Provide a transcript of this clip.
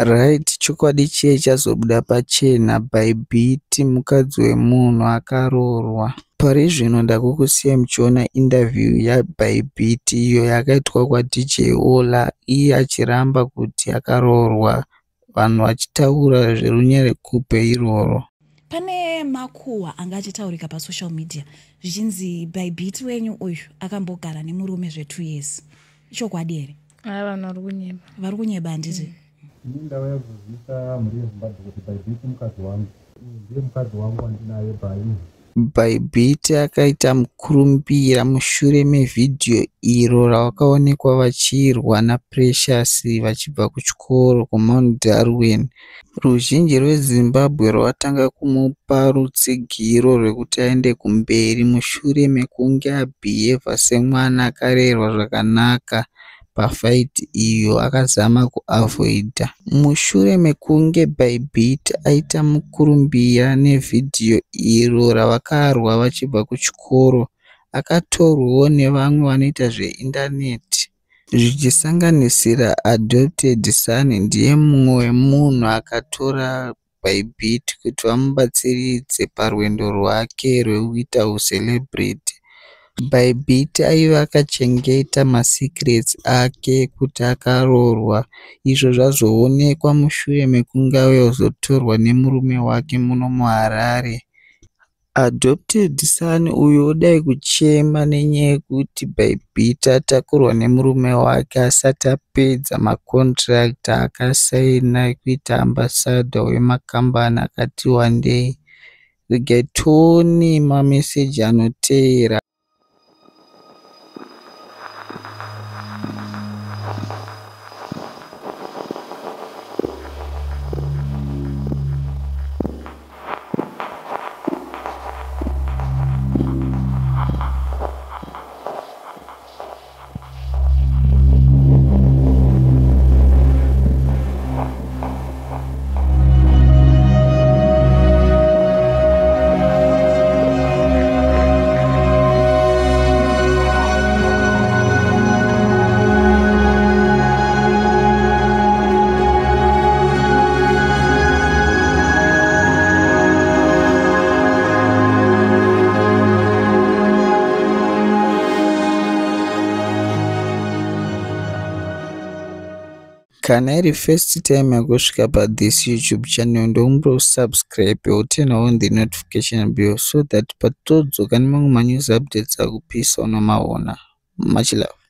Right, chokwadi chiye chazobuda pachena. Bybit mukadzi wemunhu akaroorwa. Pari zvino ndakukusiyai muchiona interview yaBybit iyo yakaitwa kwaDJ Ola, iye achiramba kuti akaroorwa, vanhu vachitaura zverunyerekupe irworwo. Pane makuhwa anga achitaurika pasocial media zvichinzi Bybit wenyu uyu akambogara nemurume zve2 years. Ichokwadi here? Aya, vanhu vari kunyeba. Vari kunyeba, handiti? Ini ndauya kuzozivisa mhuri yeZimbabwe kuti Bybit mukadzi wangu, ndiye mukadzi wangu wandinaye Bai. Bybit akaita mukurumbira mushure mevhidhiyo iro ravakaonekwa vachirwa naPrecious vachibva kuchikoro kuMount Darwin. Ruzhinji rweZimbabwe rwatanga kumupa rutsigiro rwekuti aende kumberi mushure mekunge abhihevha semwana akarerwa zvakanaka pafight iyo akazama kuavoida. Mushure mekunge Bybit aita mukurumbira nevhidhiyo iro ravakarwa vachibva kuchikoro, akatorwawo nevamwe vanoita zveindaneti, zvichisanganisira Adopted Son. Ndiye mumwe wemunhu akatora Bybit kuti vamubatsiridze parwendo rwake rwekuita hucelebrity. Bybit aiva akachengeta masecrets ake ekuti akaroorwa, izvo zvazoonekwa mushure mekunge auya kuzotorwa nemurume wake muno muHarare. Adopted Son uyu odai kuchema nenyaya yekuti Bybit atakurwa nemurume wake asati apedza macontract aakasaina ekuita ambassador wemakambani akati wandei. Regai tione mameseji anoteera. Kana iri first time yakusvika pathis YouTube channel, ndokumbira usubscribe, uturn on the notification bell so that patodzoka nemamwe manews updates akupisa unomaona. Much love.